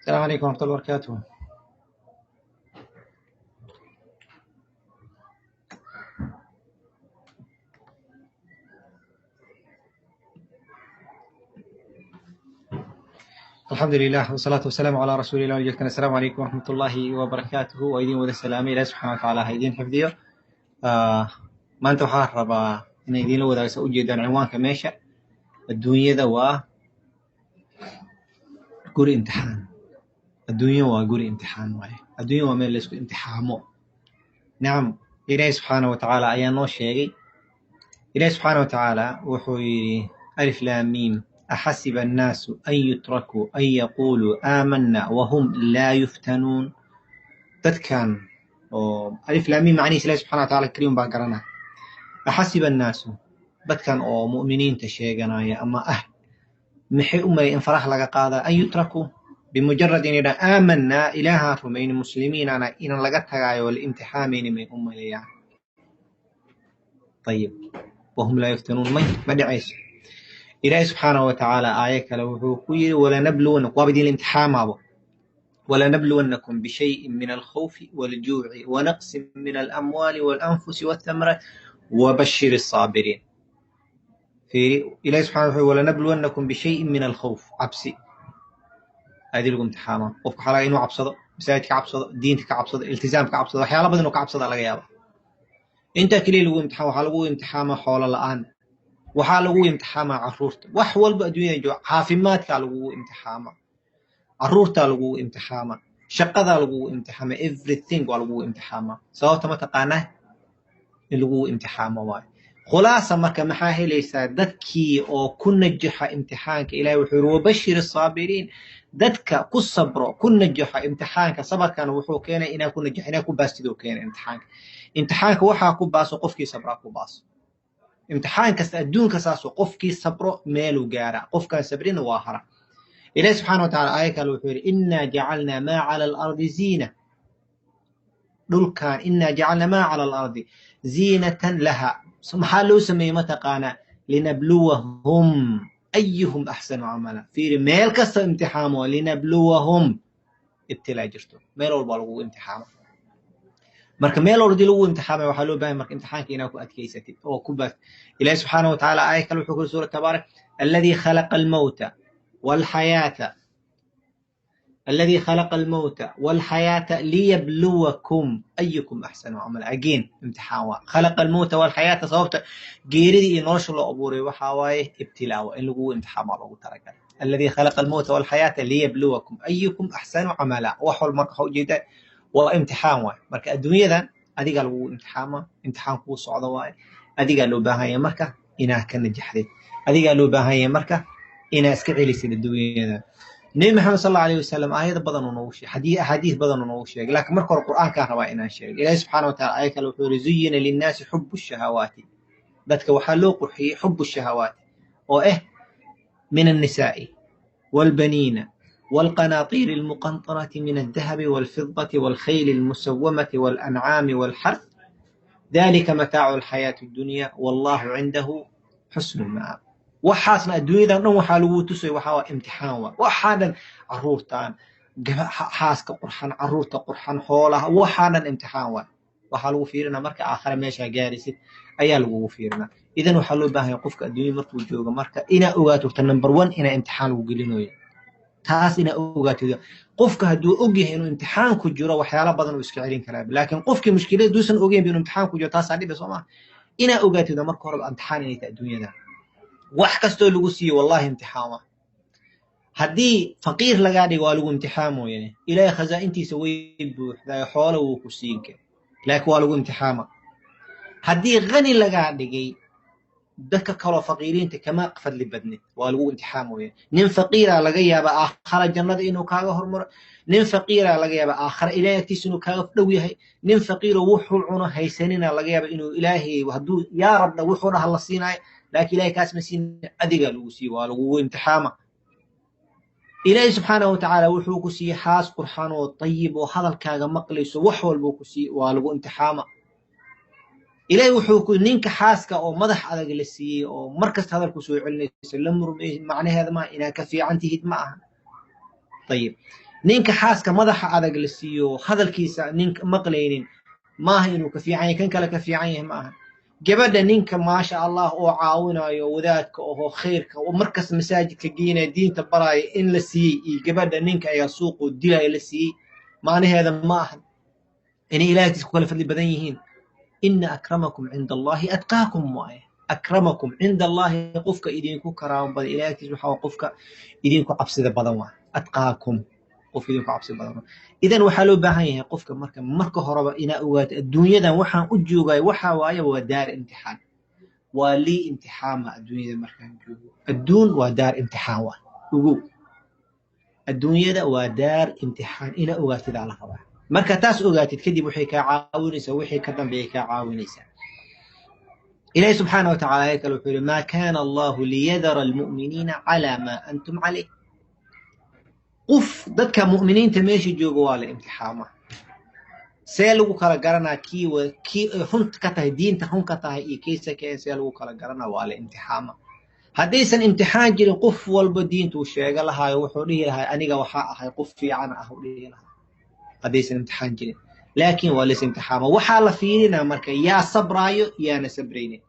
السلام عليكم ورحمة الله وبركاته. الحمد لله والصلاة والسلام على رسول الله وجلتنا. السلام عليكم ورحمة الله وبركاته. وإيدين وذا السلام إلى سبحانه وتعالى هيدين حفظيه. maanta waxaan rabaa inay idiinla wadaagsa ujeedaan cinwaanka meesha adduunyada waa guri imtixaan. Adduunyo waa guri imtixaan waaye. Adduunyo waa meel laysku imtixaamo. Nacam, Ilaahi subxaana wa tacaala ayaa noo sheegay. Ilaahi subxaana wa tacaala wuxuu yidhi alif laam miim axasiba annaasu an yutrakuu an yaquuluu aamanna wahum laa yuftanuun. Dadkan oo alif laam miim macnihiisa Ilaahi subxaana wa tacaala keliya baa garanaa. Axasiba annaasu, dadkan oo mu'miniinta sheeganaya ama ah, maxay u malay in farax laga qaadaa an yutrakuu bimujarad in yidhaa aamanaa ilaahaan rumayni muslimiinana inan laga tagaayo la imtixaamayni may u maleeyaan. Ayib, wahum laa yuftanuun, may ma dhacayso. Ilaahi subxaanahu wa tacaala aaya kale wuxuu ku yidhi walanabluwannakum, waaba idin imtixaamaabo, walanabluwannakum bishayin min alkhawfi waljuuci wanaqsin min alamwaali walanfusi walthamaraat wabashir الصaabiriin. Fiiri, Ilahi subxana wuxuu walanabluwannakum bishayin min alkhawf, cabsi aadi lagu imtixaama. Qofka waxaa laga inuu cabsado, masaajid ka cabsado, diinta ka cabsado, iltizaam ka cabsado, waxyaala badan inuu ka cabsada laga yaaba. Intaa keliya lagu imtixaama, waxaa lagu imtixaamaa xoolo la'aan, waxaa lagu imtixaamaa caruurta, wax walba adduunyada jooga, caafimaadkaa lagugu imtixaamaa, caruurtaa lagugu imtixaamaa, shaqadaa lagugu imtixaamaa, everything waa lagugu imtixaamaa. Sababta ma taqaanaa? In lagugu imtixaamo waayo. Khulaasa marka maxaa helaysaa? Dadkii oo ku najaxa imtixaanka, Ilahi wuxuu yiri wabashir asaabiriin, dadka ku sabro ku najaxa imtixaanka. Sabarkana wuxuu keenay inaa ku najax, inaa ku baastid oo keenay imtixaanka. Imtixaanka waxaa ku baaso qofkii sabraa ku baaso. Imtixaan kasta adduunka saasoo qofkii sabro meeluu gaaraa, qofkaan sabrina waa hara. Ilahi subxaana wa tacala aaya kale wuxuu yidhi innaa jacalnaa maa cala alardi ziina, dhulkan innaa jacalnaa maa cala alardi ziinatan laha. Maxaa loo sameeyey mataqaanaa? Linabluwahum ayuhum axsanu camala. Fiiri, meel kasta imtixaamo, linabluwahum ibtilaa jirto, meel walba lagugu imtixaamo. Marka meel walba hadii lagu imtixaamay waxaa loo baahay marka imtixaanka inaa ku adkaysatid oo ku baat. Ilahi subxaana wa tacaala aaya kale wuxuu kuri suura tabaarak alladii khalaqa almawta walxayaata, alladii khalaqa almawta walxayaata liyabluwakum ayukum axsanu camala. Again imtixaan waa khalaqa almawta walxayaata. Sababta geeridii iyo nolosha loo abuuray waxaa waaye ibtilaa, waa in lagugu imtixaamaa loogu talagalay. Alladii khalaqa almawta walxayaata liyabluwakum ayukum axsanu camala. Wax walba marka waxaa ujeedaa waa imtixaan waaye. Marka adduunyadan adigaa lagugu imtixaamaa, imtixaan kuu socdo waaye. Adigaa loo baahan yahay marka inaa ka najaxdid, adigaa loo baahan yahay marka inaa iska celisid adduunyadan. Nebi Maxamed sal allahu alayhi wasalam aayado badan uu noogu sheegay, axaadiis badan uu noogu sheegay, laakiin marka hore qur'aankaan rabaa inaan sheego. Ilaahi subxaana wa taala aaya kale wuxuu yidhi zuyina linnaasi xubu shahawaati, dadka waxaa loo qurxiyey xubu shahawaati oo ah min annisaa'i waalbaniina والقناطير المقنطرة من الذهب والفضة والخيل المسومة والأنعام والحرث ذلك متاع الحياة الدنيا والله عنده حسن المآب. Waxaasna adduunyadan dhan waxaa lagu tusay waxaa waa imtixaan waa. Waxaa dhan caruurtan, xaaska qurxan, caruurta qurxan, xoolaha, waxaa dhan imtixaan waa. Waxaa lagu fiirinaa marka aakhare meeshaa gaaraysid ayaa lagugu fiirinaa. Idan waxaa loo baahan yahay qofka adduunya markuu joogo marka inaa ogaato horta number one inaa imtixaan lagu gelinayo, taas inaa ogaatid. Qofka hadduu og yahay inuu imtixaan ku jiro waxyaala badan uu iska celin karaa, laakiin qofkii mushkilada duusan ogeyn inuu imtixaan ku jiro taasaa dhiba soo maha. Inaa ogaatid marka horeba imtixaan inay tahay adduunyada. Wax kastoo lagu siiyo wallahi imtixaan waa. Haddii faqiir lagaa dhigo waa lagu imtixaamoya. Ilaahay khazaa'intiisa way buuxdaay, xoolo wuu ku siin kara, laakiin waa lagu imtixaama. Haddii khani lagaa dhigay dadka kaloo faqiiriinta kama fadli badnid, waa lagu imtixaamoya. Nin faqiira laga yaaba aakhara jannada inuu kaaga hormaro, nin faqiira laga yaaba aakhara ilaahay agtiisa inuu kaaga dhow yahay, nin faqiiro wuxuu cuno haysanina laga yaaba inuu ilaahay hadduu yaa rabna wuxuu dhaha la siinaayo, laakiin ilaahay kaas ma siin, adigaa lagu siiyo, waa lagugu imtixaama. Ilaahay subxaanahu watacaala wuxuu ku siiyey xaas qurxan oo tayib oo hadalkaaga maqlayso, wax walbuu ku siiyey, waa lagu imtixaama. Ilaahay wuxuu ku ninka xaaska oo madax adag la siiyey oo markasta hadalku soo celinayso la murmay, macnaheeda maaha inaa ka fiican tihid, ma aha. Ayib, ninka xaaska madaxa adag la siiyo, hadalkiisa ninka maqlaynin, maaha inuu ka fiican yahay kan kale, ka fiican yahay ma aha. Gabadha ninka maasha Allah oo caawinayo, wadaadka oho khayrka oo markas masaajidka geynaya, diinta baraayo in la siiyey, iyo gabadha ninka ayaa suuqu dilaya la siiyey, macnaheeda ma ahan inay Ilahay agtiisa ku kala fadli badan yihiin. Ina akramakum cinda Allahi atqaakum waaye. Akramakum cinda Allahi, qofka idinku karaamo badan Ilahay agtiisa waxaa qofka idinku cabsida badan waa atqaakum, qofka idinku cabsi badan waa. Idan waxaa loo baahan yahay qofka marka horeba inaa ogaato adduunyadan waxaan u joogayo waxaa waaye waa daar imtixaan, waa lii imtixaama. Adduunyada markaan joogo, adduun waa daar imtixaan, waa ogow, adduunyada waa daar imtixaan inaa ogaatid aa la rabaa. Marka taas ogaatid kadib waxay kaa caawinaysaa wixii ka dambeeyay kaa caawinaysaa. Ilahi subxaana wa tacala aaya kale wuxuu yihi: "Maa kaana Allahu liyadara almu'miniina calaa maa antum calayh." Qof dadka mu'miniinta meesha jooga waa la imtixaamaa. See lagu kala garanaa kii kii ay runta ka tahay, diinta run ka tahay, iyo kiisa ka? See lagu kala garanaa? Waa la imtixaama. Haddaysan imtixaan jirin, qof walba diintuu sheega lahaayo, wuxuu dhihi lahaa aniga waxaa ahay qof fiican ah u dhihi lahaa, haddaysan imtixaan jirin. Laakiin waa lays imtixaama. Waxaa la fiirinaa marka yaa sabraayo, yaana sabraynin,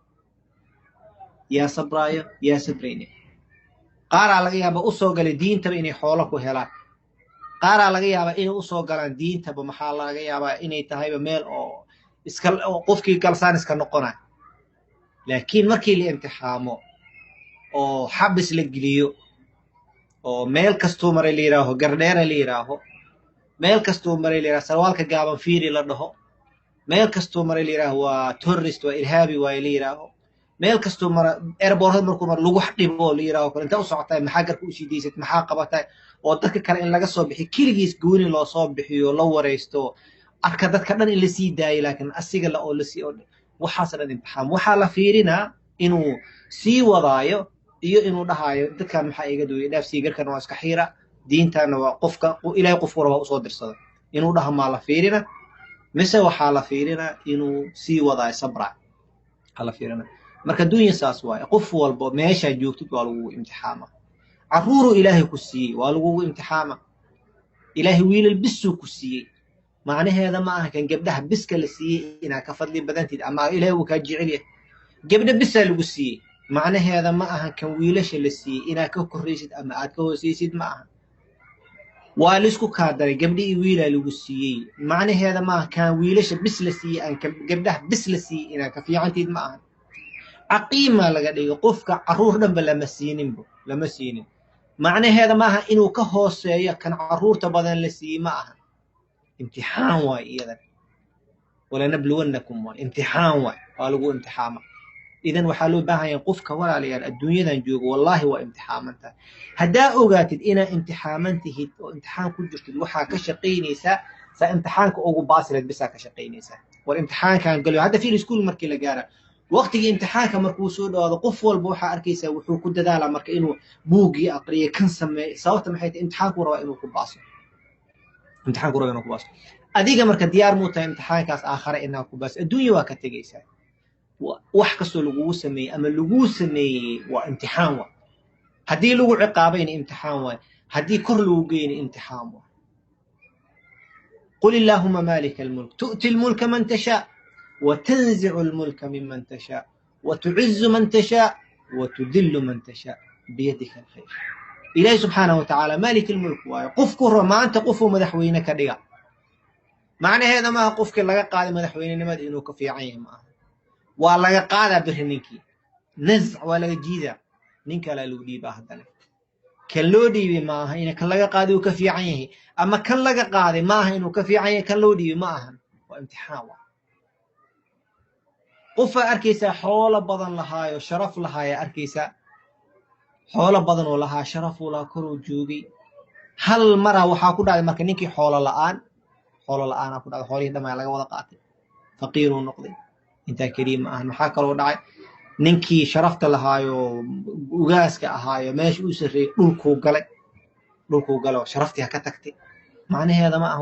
yaa sabraayo, yaa sabraynin. Qaaraa laga yaaba usoo galay diintaba inay xoolo ku helaan. Qaaraa laga yaabaa inay usoo galaan diintaba, maxaa laga yaabaa inay tahayba meel oo iska oo qofkii galsaan iska noqonay. Laakiin markii la imtixaamo oo xabis la geliyo oo meel kastuu maray la yidhaaho gardheera la yidhaaho, meel kastuu maray la yidhaho sarwaalka gaaban fiiri la dhaho, meel kastuu maray la yidhaaho waa terrorist, waa irhaabi waaye la yidhaaho, meel kastuu mara airportada markuu maro lagu dhibo la yidhaaho kale, inta u socotaay, maxaa garka usii daysad, maxaa qabatay, oo dadka kale in laga soo bixiyo, keligiis gooni loo soo bixiyo, la waraysto, arka dadka dhan in lasii daayo, laakiin asiga la oo lasii, waxaas dhan imtixaan. Waxaa la fiirinaa inuu sii wadaayo iyo inuu dhahaayo dadkan maxaa iga duway, dhaafsii, garkan waa iska xiira, diintana waa qofka Ilaahay qofku rabaa usoo dirsada inuu dhaha maa la fiirina, mise waxaa la fiirinaa inuu sii wadaayo, sabra waxaa la fiirina. Marka adduunya saas waaye. Qof walbo meeshaa joogtid waa lagugu imtixaama. Carruuruu Ilaahay ku siiyey waa lagugu imtixaama. Ilaahay wiilal bisuu ku siiyey, macnaheeda ma aha kan gabdhaha biska la siiyey inaa ka fadli badantid ama Ilaahay uu kaa jecel yahay. Gabdho bisaa lagu siiyey, macnaheeda ma aha kan wiilasha la siiyey inaa ka korraysid ama aad ka hoosaysid, ma aha. Waa laisku kaadaray, gabdhi iyo wiilaa lagu siiyey, macnaheeda ma aha kan wiilasha bis la siiyey aan gabdhaha bis la siiyey inaa ka fiicantid, ma aha. Caqiimaa laga dhigay qofka, carruur dhanba lama siininbo, lama siinin, macnaheeda maaha inuu ka hooseeyo kan carruurta badan la siiyey, ma aha. Imtixaan waay iyadan. Walanabluwannakum waay, imtixaan waay, waa lagu imtixaama. Idan waxaa loo baahan yahay qofka, walaalayaal, adduunyadan joogo wallaahi waa imtixaaman tahay. Haddaa ogaatid inaa imtixaaman tihid oo imtixaan ku jirtid, waxaa ka shaqaynaysaa saa imtixaanka ugu baasi lahayd bisaa ka shaqaynaysaa. War imtixaankan galo. Hadda fiir, iskuul markii la gaara, waqtigii imtixaanka markuu soo dhawaado, qof walba waxaa arkaysaa wuxuu ku dadaalaa marka inuu buuggii aqriyo, kan sameeyo. Sababta maxay tahay? Imtixaanku rabaa inuu ku baaso, imtixaanku rabaa inuu ku baaso. Adiga marka diyaar muu tahay imtixaankaas aakhare inaa ku baaso? Adduunya waa ka tegaysaa. Wax kastoo lagugu sameeyey ama laguu sameeyey waa imtixaan. Waa haddii lagu ciqaabayna imtixaan waay, haddii kor lagu geyna imtixaan waay. قل اللهم مالك الملك تؤتي الملك من تشاء وتنزع الملك ممن تشاء وتعز من تشاء وتذل من تشاء بيدك الخير. Ilaahi subxaanahu watacaala maalik ilmulk waayo. Qofku rabo maanta qofuu madaxweyne ka dhiga, macnaheeda maaha qofkii laga qaaday madaxweynenimada inuu ka fiican yahay, maaha. Waa laga qaadaa beri ninkii, nazc waa laga jiidaa, nin kalea lagu dhiibaa. Haddana kan loo dhiibay maaha in kan laga qaaday uu ka fiican yahay, ama kan laga qaaday maaha inuu ka fiican yahay kan loo dhiibay, ma ahan. Waa imtixaan. Waa qofaa arkaysaa xoolo badan lahaayo, sharaf lahaaya arkaysaa, xoolo badan oo lahaa, sharafuu lahaa, koruu joogay. Hal mara waxaa ku dhacday marka ninkii xoolo la'aan, xoolo la'aanaa ku dhacday, xoolihii dhamaa laga wada qaatay, faqiiruu noqday. Intaa keliya ma ahan, maxaa kaloo dhacay? Ninkii sharafta lahaayo, ugaaska ahaayo, meesha uu sarreeyey dhulkuu galay. Dhulkuu galo, sharaftii ha ka tagtay. Macnaheeda ma ah,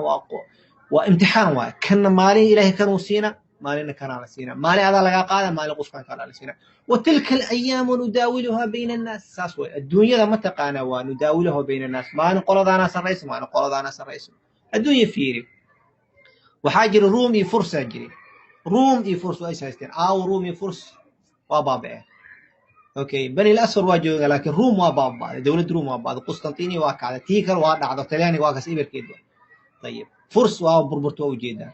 waa imtixaan waay. Kanna maalin Ilaahay kanuu siina, maalinna kanaa la siina, maalin adaa lagaa qaada, maalin qofkan kalaa la siina. وتلك الأيام نداولها بين الناس. Saas way adduunyada, ma taqaanaa? Waa نداولها بين الناس. Maalin qoladaanaa sarrayso, maalin qoladaanaa sarrayso. Adduunya fiiri, waxaa jira Ruum iyo Fursaa jiri. Ruum iyo Furs waa is haysteen. Aaw, Ruum iyo Furs waa baaba'een. Okay, Bani Lasfar waa jooga, laakiin Ruum waa baaba'day. Dowladda Ruum waa baaba'day, Qustantiniya waa kacday, tii kale waa dhacdo, Talyaaniga waa kas ibarkeed. طيب, Furs waa burburta, waa ujeedaa.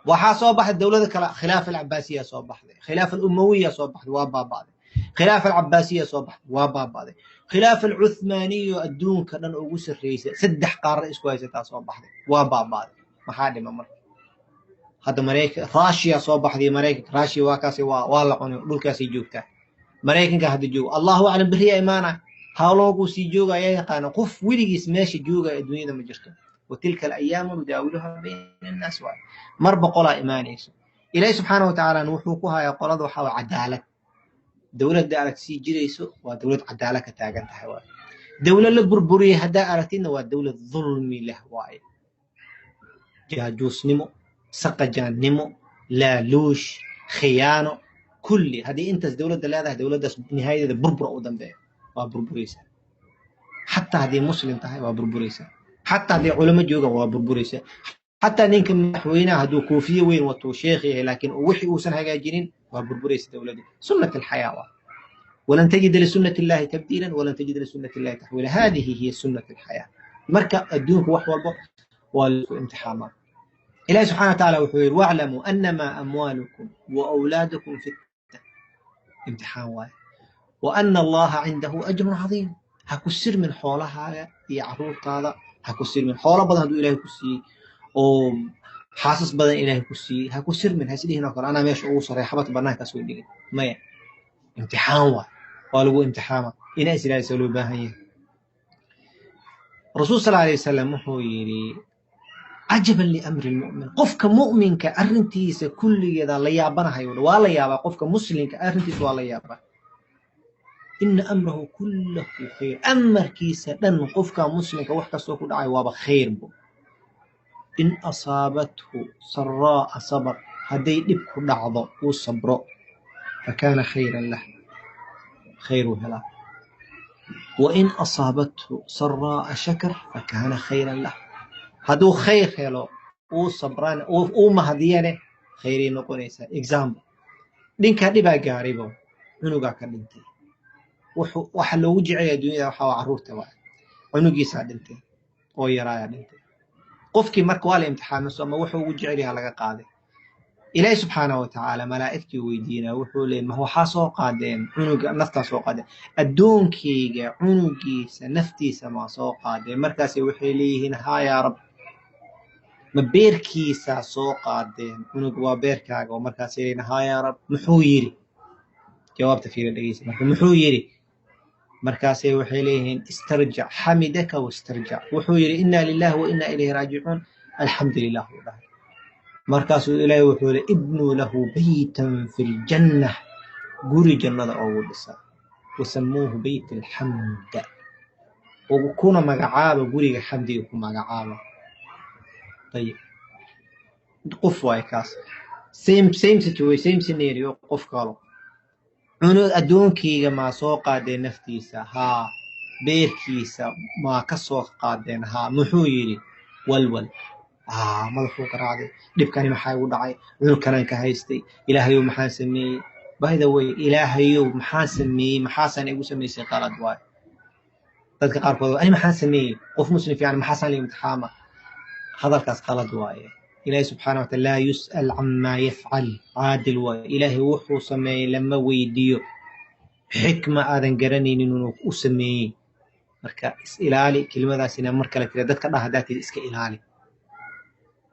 Waxaa soo baxday dowlada kale, Khilaafa Alcabaasiya soo baxday, Khilaafa Alumawiya soo baxday, waa baaba'day. Khilaafa Alcabaasiya soo baxday, waa baaba'day. Khilaafa Alcuthmaaniya, adduunka dhan ugu sarreysay, saddex qaarra isku haysataa soo baxday, waa baaba'day. Maxaa dhima marka? Hadda Maraykan, Russia soo baxday. Maraykanka, Russia waa kaasi, waa la cunay, dhulkaasay joogtaa. Maraykanka hadda joogo, Allahu aclam berriya imaana, hawlooguu sii jooga ayaa yaqaana. Qof weligiis meesha joogaya adduunyada ma jirto. وتلك الأيام نداولها بين الناس waay. Mar boqolaa imaanayso. Ilaahi subxaana watacaala wuxuu ku hayaa qolada waxaa waa cadaalad. Dowladda arag sii jirayso waa dowlad cadaalad ka taagan tahay waay. Dowlad la burburiyey haddaa aragtidna waa dowlad dulmi leh waaye, jaajuusnimo, saqajaannimo, laaluush, khiyaano, kulli. Haddii intaas dowladda leedahay, dowladdaas nihaayadeeda burbura u dambeeya, waa burburaysaa. Xataa haddii Muslim tahay waa burburaysaa, xataa haddii culamo joogan waa burburaysaa, xataa ninka madaxweynaha hadduu koofiye weyn wato, sheekh yahay, laakiin wixii uusan hagaajinin, waa burburaysa dowladda. سنة الحياة waa. ولن تجد لسنة الله تبديلا ولن تجد لسنة الله تحويلا. هذه هي سنة الحياة. Marka adduunku wax walbo waa laisku imtixaamaa. Ilahi subxana wa taala wuxuu yidhi: واعلموا أنما أموالكم وأولادكم فتنة. Imtixaan waaye. وأن الله عنده أجر عظيم. Ha ku sirmin xoolahaaga iyo caruurtaada, ha ku sirmin. Xoolo badan hadduu Ilahay ku siiyey oo xaasas badan Ilaahay ku siiyey, ha ku sirmin, ha isdhihin oo kale anaa meesha ugu sarreeya, xabad banaankaas way dhigin. Maya, imtixaan waay, waa lagu imtixaama. Inaa is ilaalisa loo baahan yahay. Rasuul sal alay wasalam wuxuu yidhi: عجبا لأمر المؤمن. Qofka mu'minka arrintiisa kulligeeda la yaabanahayo, waa la yaabaa. Qofka muslimka arrintiisa waa la yaabaa. إن أمره كله خير. Amarkiisa dhan, qofka muslimka wax kastoo ku dhacay waaba khayr bo. إن أصابته سراء صبر. Hadday dhib ku dhacdo uu sabro, فكان خيرا له, khayruu helaa. وإن أصابته سراء شكر فكان خيرا له. Hadduu khayr helo, uu sabrana, uu mahadiyane, khayray noqonaysaa. Example, dhinkaa dhibaa gaaraybo, cunugaa ka dhintay. Waxa loogu jecelaya dunyada waxaa waa carruurta waay. Cunugiisaa dhintay oo yaraayaa dhintay. Qofkii marka waa la imtixaamay, ama wuxuu ugu jecel yaha laga qaaday. Ilaahi subxaanahu watacaala malaa'igtii weydiinaa, wuxuu leeyay: ma waxaa soo qaadeen cunuga, naftaa soo qaadeen, addoonkeyga cunugiisa naftiisa maa soo qaadeen? Markaasay waxay leeyihiin: haa, yaa Rab. Ma beerkiisaa soo qaadeen? Cunug waa beerkaaga. Oo markaasay leeyihiin: haa, yaa Rab. Muxuu yidhi? Jawaabta fiira, dhegeysa. Marka muxuu yidhi? Markaasay waxay leeyihiin: استرجع, حمدك واسترجع. Wuxuu yidhi: إنا لله وإنا إليه راجعون, الحمد لله uu dhahay. Markaasuu Ilaahay wuxuu yidhi: ابنوا له بيتا في الجنة. Guri jannada oogu dhisaa. وسموه بيت الحمد. Kuna magacaaba guriga xamdiga ku magacaaba. Ayib, qof waay kaas. Same situation, same scenario, qof kalo. Cunug addoonkeyga maa soo qaadeen naftiisa? Haa. Beerkiisa maa ka soo qaadeen? Haa. Muxuu yidhi? Walwal, madaxuu garaacday. Dhibkani maxaa igu dhacay? Cunugkanaan ka haystay. Ilaahayow, maxaan sameeyey? By the way, Ilaahayow, maxaan sameeyey, maxaasaan igu samaysay, qalad waayo. Dadka qaarkood: ani maxaan sameeyey? Qof Muslim fiican, maxaasaan la imtixaama? Hadalkaas qalad waaye. Ilaahay subxaana wataala لا يسأل عما يفعل, caadil waaye. Ilaahay wuxuu sameeyey lama weydiiyo. Xikma aadan garanaynin inuu u sameeyey. Marka is ilaali kelimadaasina mar kale tira dadka dhah haddaa tiri, iska ilaali.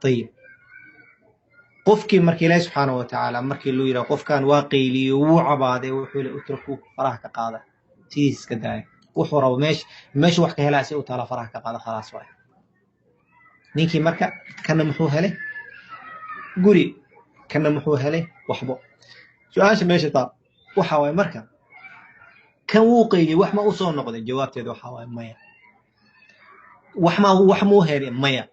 Ayib, qofkii marka Ilaahi subxaana watacaala markii loo yidhaha qofkan waa qayliyo, wuu cabaaday, wuxuu le: اتركوه, faraha ka qaada, sidiis iska daaya. Wuxuu rabo meesha wax ka helaa si u taala, faraha ka qaada, khalaas waay. Ninkii marka kana muxuu helay? Guri. Kana muxuu helay? Waxbo. Su-aasha meesha taa waxa waaye: marka kan wuu qayliyey, wax ma u soo noqday? Jawaabteeda waxa waaye maya. Wax ma wax muu helay? Maya.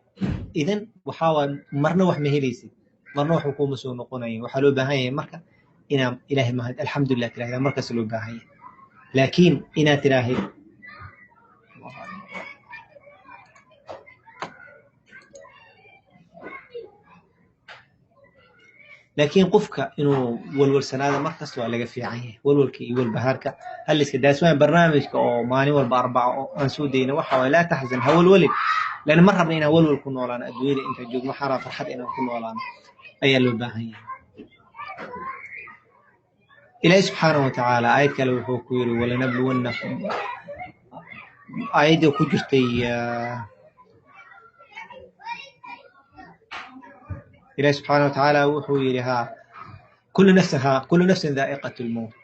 Idan waxaa waay, marna wax ma helaysid, marna wax kuuma soo noqonayin. Waxaa loo baahan yahay marka inaa Ilaahay mahad, alxamdulilah tirahda markaas loo baahan yahay. Laakiin inaad tiraahid, laakiin qofka inuu walwalsanaado markasta waa laga fiican yahay. Walwalka iyo walbahaarka haliska daas. Waan barnaamijka oo maalin walba Arbaca oo aan soo dayno waxa waay laa taxzan, ha walwalin, lan ma rabna inaan walwal ku noolaano adduunyada inta joogno. Waxaa rabaa farxad inaan ku noolaano ayaa loo baahan yahay. Ilaahi subxaanahu watacaala aayad kale wuxuu ku yiri walanabluwannakum, aayadda ku jirtay Ilahi subxaana watacaala wuxuu yidhi haa kullu nafsin, haa kullu nafsin daa'iqat lmowt,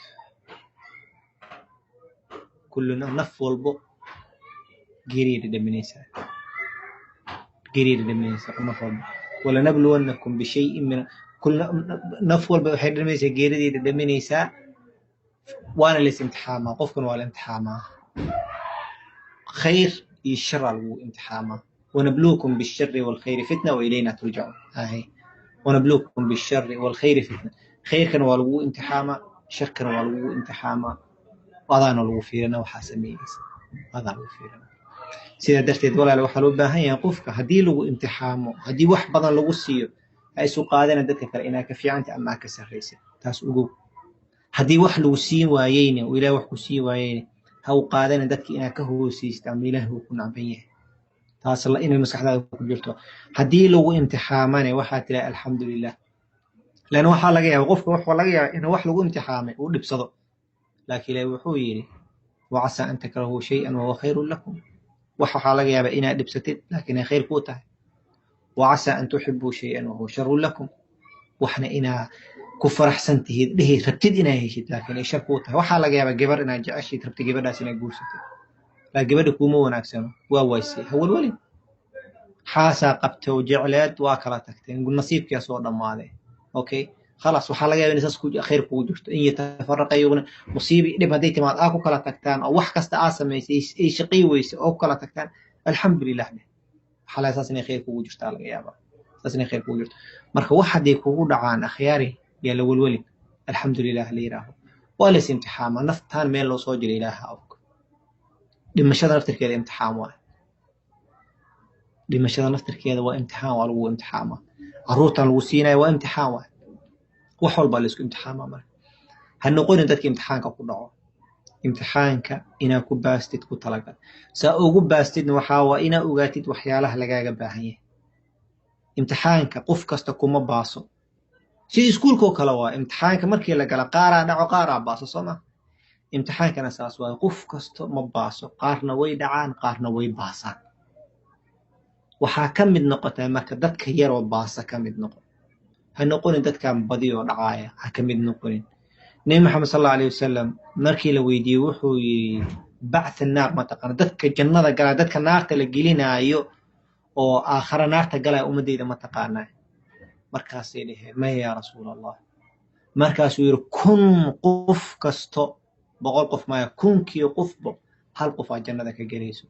kullu naf walbo geeriya dhadhaminaysaa, geeriya dhadhaminaysaa naf walbo. Walanabluwannakum bishayin min kul, naf walba waxay dhadhaminaysaa, geeridii dhadhaminaysaa. Waana lays imtixaamaa, qofkan waa la imtixaamaa, khayr iyo shar aa lagu imtixaamaa. Wanabluukum bishari walkhayri fitna wailayna turjacuun. Haye, wanabluukum bishari walkhayri fitna, khayrkana waa lagu imtixaamaa, sharkana waa lagu imtixaamaa, adaana lagu fiirina waxaa sameynaysa, adaa lagu fiirina. Sidaa darteed walaal, waxaa loo baahan yahay qofka haddii lagu imtixaamo, haddii wax badan lagu siiyo, ha isu qaadana dadka kale inaa ka fiicanta ama aa ka sarraysa, taas ogow. Haddii wax lagu siin waayeyna, oo Ilaah wax ku siin waayeyna, ha u qaadana dadka inaa ka hoosaysta ama Ilaah uu ku nacban yahay. Taas la inay maskaxdaada ku jirto. Haddii lagu imtixaamane waxaa tiraa alxamdulilah, lan waxaa laga yaaba qofka, waxaa laga yaaba inuu wax lagu imtixaamay uu dhibsado, laakiin Ilaahi wuxuu yidhi wacasaa an takrahuu shay-an wahuwa khayrun lakum. Wax waxaa laga yaabaa inaad dhibsatid laakiin ay khayr kuu tahay. Wacasaa an tuxibuu shay-an wahuwa sharun lakum, waxna inaa ku faraxsan tihid, dhihi rabtid inaa heshid, laakiin ay shar kuu tahay. Waxaa laga yaabaa gabar inaad jeceshid, rabtid gabadhaas inaad guursatid, laakiin gabadha kuuma wanaagsano, waa waysay. Ha walwalin. Xaasaa qabtay oo jecleed, waa kala tagteen, nasiibkiyaa soo dhammaaday. Okay, khalaas, waxaa laga yaaba in saas khayr kugu jirto. In yatafaraqa yughni, musiibi dhib hadday timaad aa ku kala tagtaan oo wax kasta aa samaysay ay shaqay weysay oo ku kala tagtaan, alxamdulilah dheh. Waxaa laga saas inay khayr kugu jirtaa laga yaabaa, saas inay khayr kugu jirto. Marka wax hadday kugu dhacaan, akhyaari, yaa la welwelin, alxamdulilah la yidhaaho. Waa lays imtixaamaa, naftaan meel loo soo jira Ilaaha og. Dhimashada naftirkeeda imtixaan waay, dhimashada naftirkeeda waa imtixaan, waa lagu imtixaamaa. Caruurtan lagu siinaya waa imtixaan waay. Wax walbaa laysku imtixaamaa. Marka ha noqonin dadka imtixaanka ku dhaco. Imtixaanka inaa ku baastid ku talagal. Saa ugu baastidna waxaa waa inaa ogaatid waxyaalaha lagaaga baahan yahay. Imtixaanka qof kasta kuma baaso, sidii iskuulka oo kale waa. Imtixaanka markii la gala qaaraa dhaco, qaaraa baaso, soo ma? Imtixaankana saas waaye, qof kasto ma baaso, qaarna way dhacaan, qaarna way baasaan. Waxaa ka mid noqotaa marka dadka yaroo baasa ka mid noqon, ha noqonin dadkan badiyoo dhacaaya, ha ka mid noqonin. Nebi Maxamed sal allahu alayh wasalam markii la weydiiyey wuxuu yidhi bacth annaar ma taqaana, dadka jannada galaya, dadka naarta la gelinaayo oo aakhara naarta galaya ummadeyda ma taqaanaa? Markaasay dheheen maya yaa rasuul Allah. Markaasuu yidhi 1000 qof kasto, 100 qof maya, 1000-kii qofbo hal qof aa jannada ka gelayso.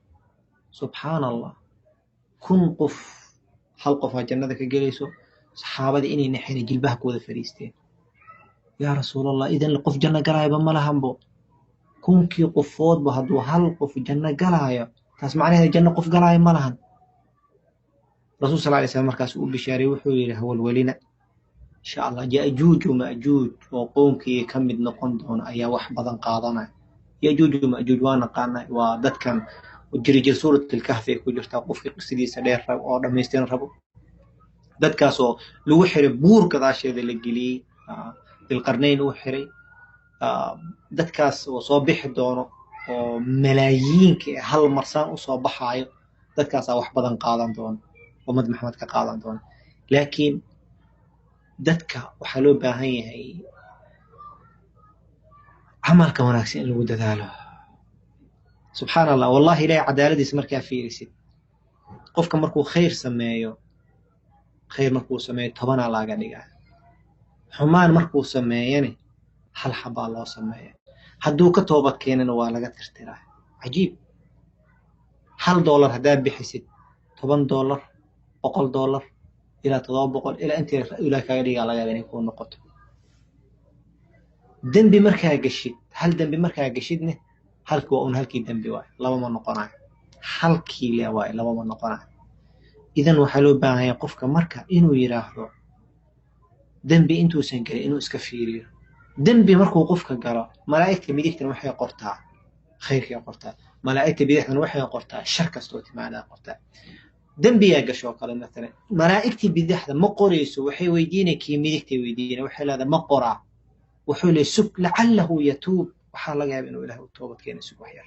Subxaana Allah, 1000 qof hal qof aa jannada ka gelayso. Saxaabadii inay naxeen, jilbaha ku wada fadhiisteen. Yaa rasuul Allah, idan qof janno galaayaba ma lahanbo, 1000-kii qofoodba hadduu hal qof janno galaayo, taas macnaheeda janno qof galaayo ma lahan. Rasuul sal alay slam markaas uu bishaariyey, wuxuu yidhi hawalwelina, insha Allah Ya'juuj Ma'juuj oo qoomkii ka mid noqon doona ayaa wax badan qaadanaya. Ya'juuj Ma'juuj waa naqaanay, waa dadkan jiri jir, suurat alkahfi ay ku jirtaa qofkii qisadiisa dheer rabo oo dhammaystiran rabo. Dadkaasoo lagu xiray buur gadaasheeda la geliyey, Dilqarnayn uu xiray, dadkaas oo soo bixi doono oo malaayiinka hal marsaan usoo baxaayo, dadkaasaa wax badan qaadan doono, ummad Maxamed ka qaadan doono. Laakiin dadka waxaa loo baahan yahay camalka wanaagsan in lagu dadaalo. Subxaana Allah, wallahi Ilahay cadaaladiisa markaa fiirisid, qofka markuu khayr sameeyo, khayr markuu sameeyo 10-aa laaga dhigaa, xumaan markuu sameeyane hal xabaa loo sameeya, hadduu ka toobad keenana waa laga tirtiraa. Cajiib. $1 haddaa bixisid, $10, $100 ilaa 700 ilaa intii Ilaah kaaga dhigaa laga yaaba inay kuu noqoto. Dembi markaa gashid, hal dembi markaa gashidne, halki waa un halkii dembi waay, laba ma noqonayo. Halkii le waay, laba ma noqonayo. Idan waxaa loo baahan yahay qofka marka inuu yidhaahdo dembi intuusan gelin inuu iska fiiriyo. Dembi markuu qofka galo, malaa'igta midigtana waxay qortaa khayrkay qortaa, malaa'igta bidixdana waxay qortaa shar kastoo timaadaa qortaa. Dembiyaa gashoo kale mathalan, malaa'igtii bidixda ma qorayso, waxay weydiinay kii midigtay weydiinay, waxay leedahay ma qoraa? Wuxuu leeyahy sug, lacalahu yatuub, waxaa laga yaaba inuu Ilahay u toobad keena, sug wax yar.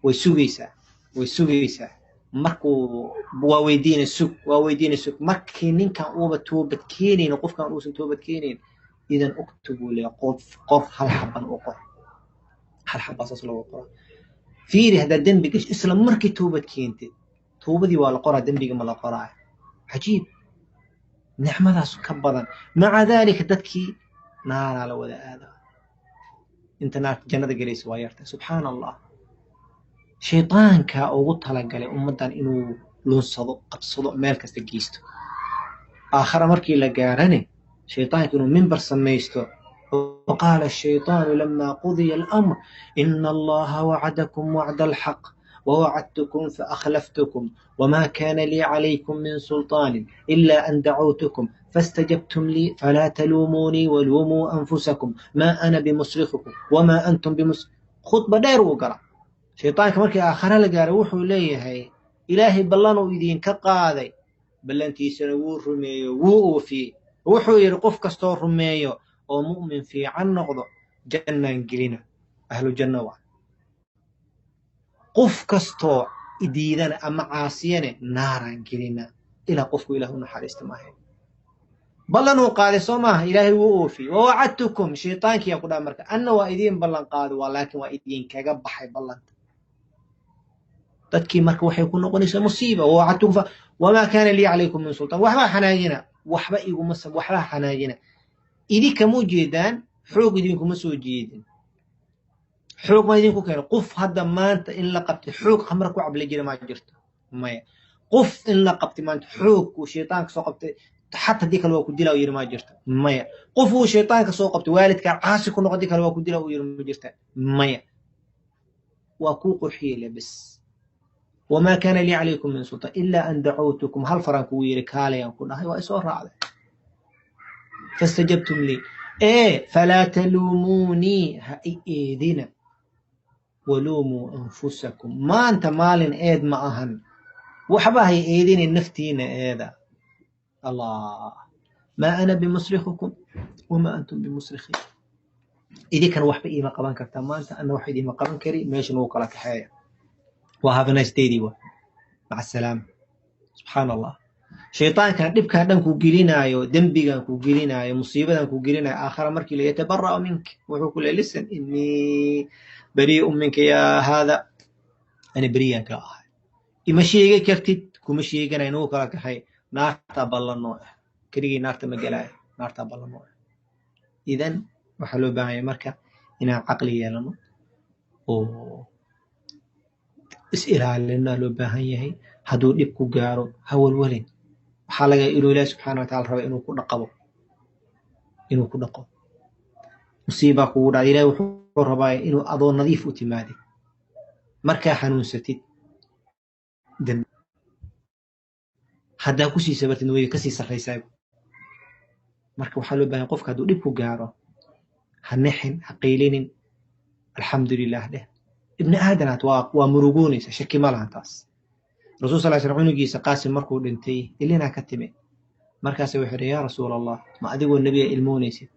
Way sugaysaa, way sugaysaa, markuu waa weydiinay sug, waa weydiinay sug. Markii ninkan uuba toobad keenayn, qofkan uusan toobad keenayn, idan uktubuu le, qof qor, hal xaban u qor, hal xabaa saas loogu qora. Fiiri, haddaad dembi gasho isla markii toobad keentid, toobadii waa la qoraa, dembiga ma la qoraayo. Cajiib, nicmadaas ka badan. Maca daalika dadkii naaraa la wada aada, inta naarta jannada gelaysa waa yarta. Subxaana Allah, shaydaanka ugu talagalay ummaddan inuu lunsado, qabsado, meel kasta geysto. Aakhara markii la gaarane, shaydaanka inuu mimbar samaysto: وقال الشيطان لما قضي الأمر إن الله وعدكم وعد الحق ووعدتكم فأخلفتكم وما كان لي عليكم من سلطان إلا أن دعوتكم فاستجبتم لي فلا تلوموني ولوموا أنفسكم ما أنا بمصرخكم وما أنتم بمصرخي. Khudba dheer wuu gala shaydaanka markii aakhare la gaaray. Wuxuu leeyahay Ilaahay ballanuu idinka qaaday, ballantiisana wuu rumeeyo, wuu oofiyey. Wuxuu yidhi qof kastoo rumeeyo oo mu'min fiican noqdo jannaan gelina, ahlu janno waa. Qof kastoo idiidana ama caasiyane naaraan gelina, ilaa qofku Ilaah u naxariista maahay. Ballanuu qaaday, soo maaha? Ilaahay wuu oofiyey. Wawacadtukum, shaytaankiyaa ku dhaha marka, anna waa idiin ballan qaaday, waa laakiin waa idinkaga baxay ballanta. Dadkii marka waxay ku noqonaysaa musiiba. Wawacadtukum wamaa kaana lii calaykum min sultaan. Waxba xanaajina, waxba iguma, waxba xanaajina. Idinkama ujeedaan, xoog idinkuma soo jeedin, xoog ma idinku keeno. Qof hadda maanta in la qabtay xoog khamra ku cabla jira maa jirto? Maya. Qof in la qabtay maanta xoog uu shaytaanka soo qabtay, xata haddii kale waa ku dila yiri, maa jirto? Maya. Qof uu shaytaanka soo qabtay, waalidkaa caasi ku noqo, haddii kale waa ku dila uu yiri, ma jirta? Maya. Waa kuu qurxiyey le bes. Wamaa kaana lii calaykum min sultaan ilaa an dacawtukum, hal faraan kugu yiri, kaalayaan ku dhahay, waa isoo raacday, fastajabtum lii, ee falaa taluumuunii, ha i eedina, waluumuu anfusakum. Maanta maalin eed ma ahan, waxba hay eedina, naftiina eeda. Allah, maa ana bimusrikukum wamaa antum bimusrikii, idinkana waxba iima qaban kartaa maanta, ana wax idiima qaban kari. Meeshan wuu kala kaxeeya, waa have a nice day, wa maca asalaama. Subxaan Allah, shaytaankan dhibkan dhan ku gelinaayo, dembigan ku gelinaayo, musiibadan ku gelinayo, aakhara markii la yatabara'u mink, wuxuu ku leeyahy listen, innii barii'un minka yaa haada, ani beriyaan ka ahay, ima sheegi kartid, kuma sheeganay, nagu kala kaxay, naartaa ballanoo ah, keligii naarta ma gelaayo, naartaa ballanoo ah. Idan waxaa loo baahan yahay marka inaan caqli yeelano oo is ilaalino loo baahan yahay. Hadduu dhib ku gaaro, ha walwalin. Waxaa laga inuu Ilaahi subxaana wa tacala raba inuu ku dhaqabo, inuu ku dhaqo. Musiibaa kugu dhacday, Ilahi wuxuu rabaa inuu adoo nadiif u timaadid. Markaa xanuunsatid, haddaa kusii sabartid, way kasii sarraysaa. Marka waxaa loo bahan, qofka hadduu dhib ku gaaro, ha nexin, ha qaylinin, alxamdulilah dheh. Ibni aadanaad waa murugoonaysa, shaki ma lahan taas. Rasul sal slam cunugiisa Qaasim markuu dhintay, ilinaa ka timi. Markaasa wuxuu yidhi, yaa Rasuul Allah, ma adigoo nebiga ilmoonaysid?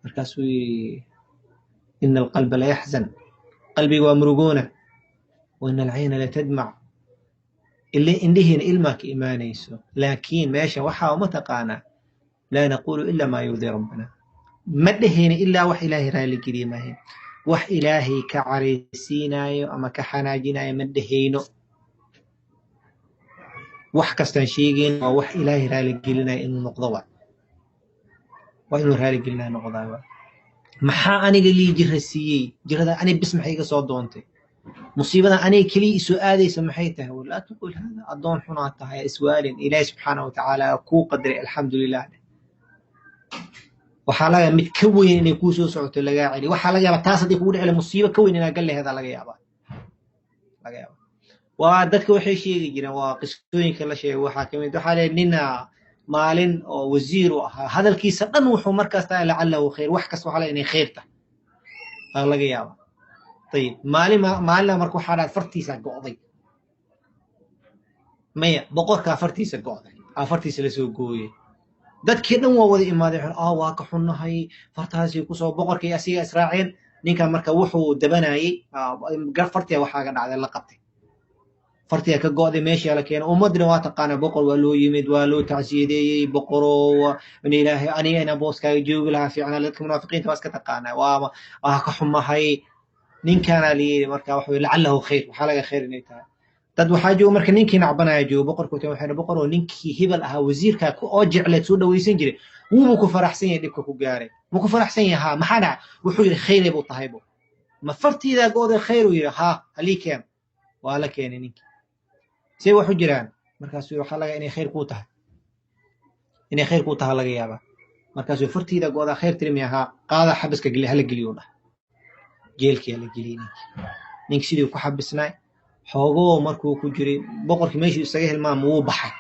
Markaasuu yidhi, ina alqalba layaxzan, qalbiga waa murugoona, wa ina alcayna latadmac, indhihiina ilmaa ka imaanayso, laakiin meesha waxaa uma taqaanaa, laa naqulu ila maa yurdii rabbana, ma dhehayna ilaa wax Ilaahay raali geliye maahayn. Wax Ilaahay ka caraysiinaayo ama ka xanaajinayo ma dhehayno. Wax kastaan sheegayn waa wax Ilaahay raali gelinayo inuu noqdo, waa inuu raali gelinayo noqdaa. Waa maxaa aniga lii jira siiyey jirada? Ani bis maxay iga soo doontay? Musiibada aniga keliya isoo aadaysa maxay tahay? Laa tuqul hada, addoon xunaa tahay, iswaalin. Ilaahi subxaana watacaala kuu qadaray, alxamdulilah. Waxaa laga mid ka weyn inay kuu soo socoto lagaa celi. Waxaa laga yaabaa taas haddii kugu dhici musiibo ka weyn inaa gal laheedaa laga yaabaa, laga yaabaa. Waa dadka waxay sheegi jireen, waa qisooyinka la sheegay. Waxaa kamid, waxaa leeyahay nina maalin oo wasiir u ahaa, hadalkiisa dhan wuxuu markaas tahay lacalahu khayr, wax kasta waxaa laga inay khayr tahay aa laga yaabaa. Ayib, maalin maalina marka waxaa dhahay fartiisa go'day, maya boqorkaa fartiisa go'day, aa fartiisa lasoo gooyey. Dadkii dhan waa wada imaadeen, waa ka xunnahay fartaasi kusoo boqorkii asiga israaceen. Ninkan marka wuxuu dabanayey fartiya waxaaga dhacday la qabtay, fartiya ka go'day, meeshaa la keenay. Ummadina waa taqaanaa, boqor waa loo yimid, waa loo tacsiyadeeyey. Boqoro, ilaahay aniga inaan booskaaga joogi lahaa fiicnaa. Dadka munaafiqiinta waa iska taqaanaa, waa ka xumahay. Ninkaana la yidhi marka waxa lacalahu khayr, waxaa laga khayr inay tahay. Dad waxaa jooga marka ninkii nacbanaya jooga boqorku waxay boqor oo ninkii hebel ahaa wasiirka oo jecleed soo dhawaysan jiray, wuuba ku faraxsan yahay dhibka ku gaaray, ma ku faraxsan yahay? Haa, maxaa dhaca? Wuxuu yidhi khayray buu tahay bo, ma fartiidaa go'day khayr? Uu yidhi haa, halii keen. Waa la keenay ninkii, say wax u jiraan? Markaasuu waxaa laga inay khayr kuu tahay, inay khayr kuu tahay laga yaabaa. Markaasuu fartiida go'daa khayr tiri miya? Haa, qaada xabiska geli, hala geliyo dhah. Jeelkiyaa la geliyey ninkii. Ninkii sidii ku xabisnaay xoogoo markuu ku jiray, boqorkii meeshuu isaga hilmaama wuu baxay.